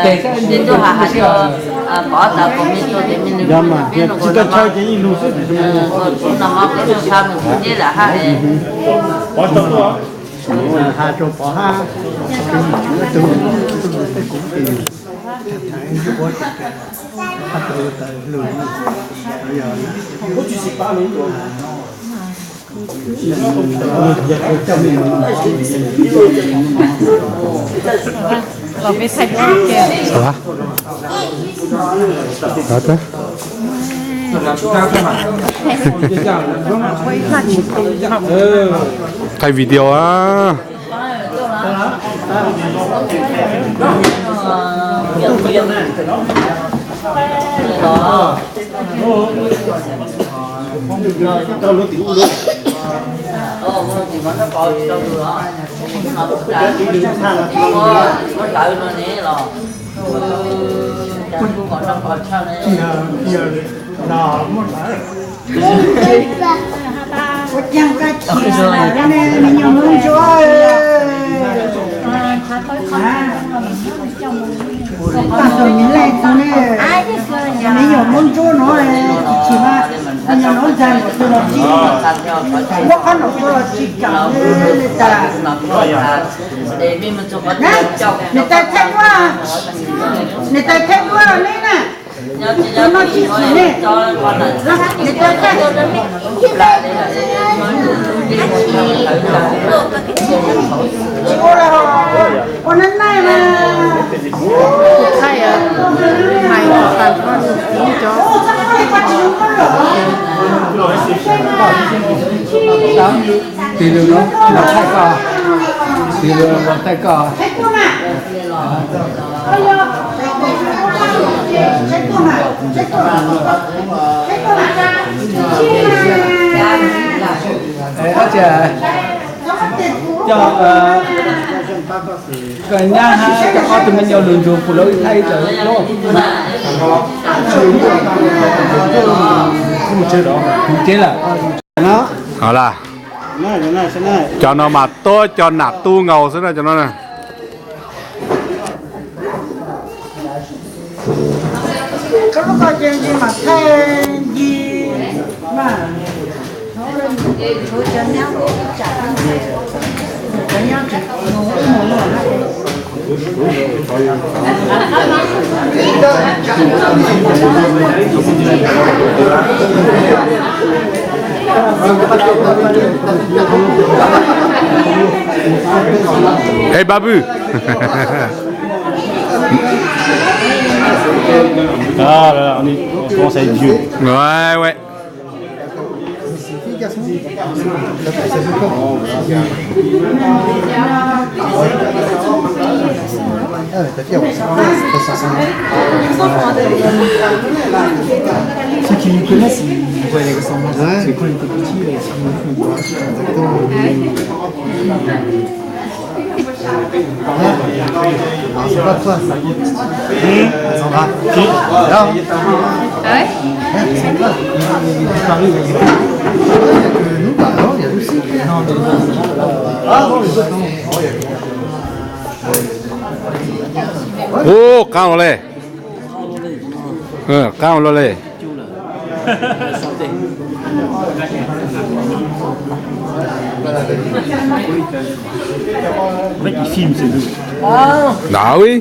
Ces twb has has rau Pov tas kom me tug ces me nws tsis tau chaw ces ib lug xwb. Kuv no mas kuv tsis tau nws kuv nyob lam hab es. Has rua Pov hab, tug, tug, tug, tug, Thaij video a. Ua caag koj tsis, me nyuam Moob Ntsuab, tag tug me leej tug ne, me nyuam Moob Ntsuab nuav, tsis tsis mas me nyuam nuav ntxag nkaus tug los tsis, muab qhob noom tug los tsis kam le tas. Niam tais thaij duab, niam tais thaij duab los ne na. Tus no tsis xwm ne. Niam tais thaij, tsis ua los ua nab naij mas. Thaij, hais tau cov. Tis lug no thaij koj, tis lug no thaij koj. Coj koj nyab hab coj ob tug me nyuam lug nrug kuv lawv thaij ib tawm lub. Mus tsev lawm. Cov no mas tuab cov nam tub nkaus xwb na cov no. Ê, ba bwj. Ouais, ouais. Ceux qui nous connaissent, ils voient les ressemblances. Ouais. C'est quand on était petit, les films, on voit. Exactement. Hein ? Alors, c'est pas toi, ça. Alexandra. Qui ? Alors ? Ah ouais ? Hein, Alexandra. Il, il est disparu, il est... Il y a que nous, bah, non, il y a aussi. Non, mais... Ah, non, les autres, non. Oh, qaab le. Qaab le. En fait, il filme, c'est tout. Bah oui.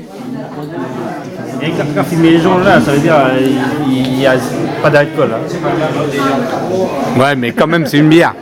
Et quand, quand il filme les gens là, ça veut dire, euh, il, il y a pas d'alcool, hein. Ouais, mais quand même, c'est une bière.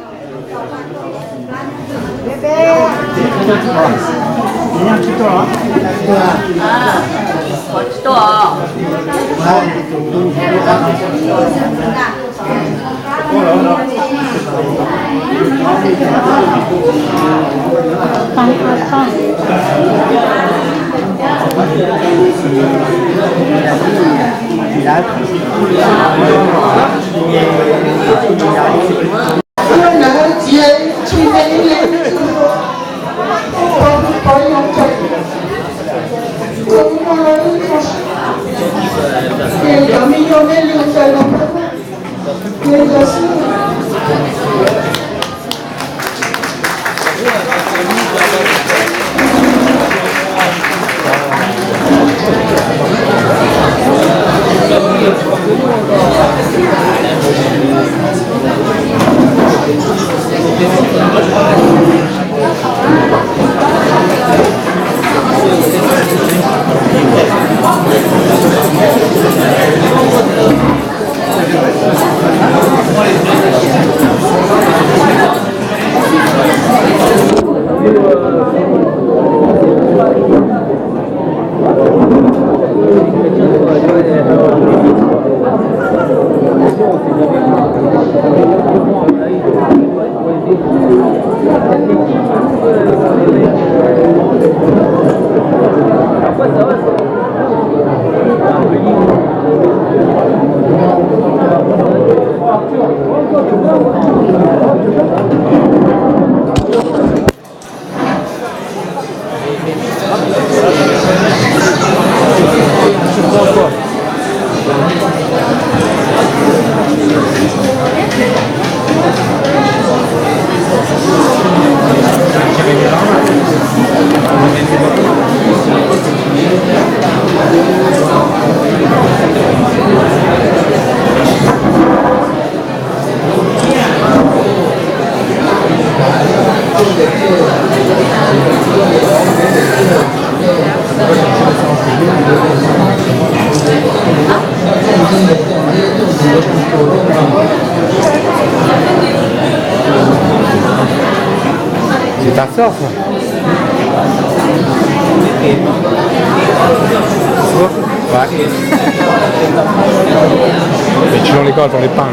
Ces tas xwb. Tsis zoo li koj zoo li Paj.